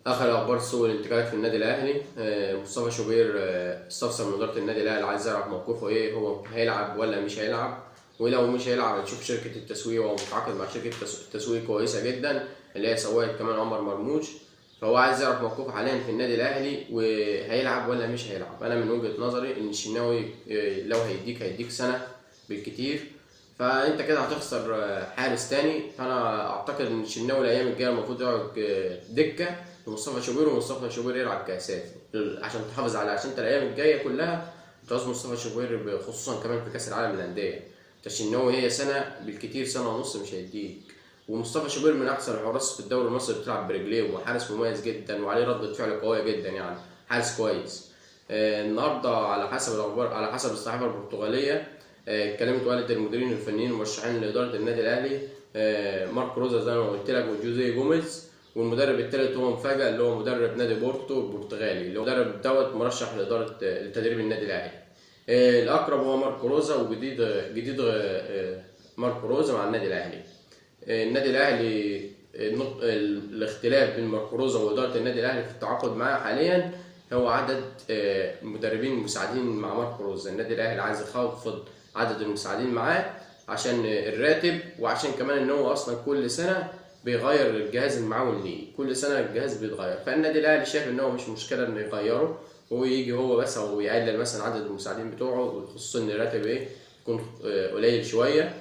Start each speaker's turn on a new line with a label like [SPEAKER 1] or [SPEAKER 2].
[SPEAKER 1] اخر اخبار سوق الانتقالات في النادي الاهلي، مصطفى شوبير استفسر من ادارة النادي الاهلي، عايز يعرف موقفه ايه، هو هيلعب ولا مش هيلعب؟ ولو مش هيلعب هتشوف شركة التسويق، وهو متعاقد مع شركة تسويق كويسة جدا اللي هي سوقت كمان عمر مرموش. فهو عايز يعرف موقفه حاليا في النادي الاهلي وهيلعب ولا مش هيلعب. انا من وجهه نظري ان الشناوي لو هيديك هيديك سنة بالكتير، فانت كده هتخسر حارس تاني. فانا اعتقد ان الشناوي الايام الجاية المفروض يقعد دكه لمصطفى شوبير، ومصطفى شوبير يلعب كاساسي عشان تحافظ عليه، عشان انت الايام الجاية كلها تعوز مصطفى شوبير، خصوصا كمان في كاس العالم للانديه. الشناوي هي سنة بالكتير، سنة ونص مش هيديك. ومصطفى شوبير من احسن الحراس في الدوري المصري، بتلعب برجليه وحارس مميز جدا وعليه ردة فعل قوية جدا، يعني حارس كويس. النهارده على حسب الاخبار، على حسب الصحيفة البرتغالية، اتكلمت وقالت المديرين الفنيين المرشحين لادارة النادي الاهلي مارك روزا زي ما قلت لك، وجوزيه جوميز، والمدرب الثالث هو مفاجأة اللي هو مدرب نادي بورتو البرتغالي، اللي هو المدرب دوت مرشح لادارة لتدريب النادي الاهلي. الاقرب هو ماركو روزا، وجديد جديد ماركو روزا مع النادي الاهلي. النادي الاهلي الاختلاف بين ماركو روزا واداره النادي الاهلي في التعاقد معاه حاليا هو عدد المدربين المساعدين مع ماركو روزا. النادي الاهلي عايز يخفض عدد المساعدين معاه عشان الراتب، وعشان كمان ان هو اصلا كل سنة بيغير الجهاز المعاون ليه، كل سنة الجهاز بيتغير. فالنادي الاهلي شايف ان هو مش مشكلة انه يغيره ويجي هو بس، او يقلل مثلا عدد المساعدين بتوعه، خصوصا ان الراتب ايه يكون قليل شوية.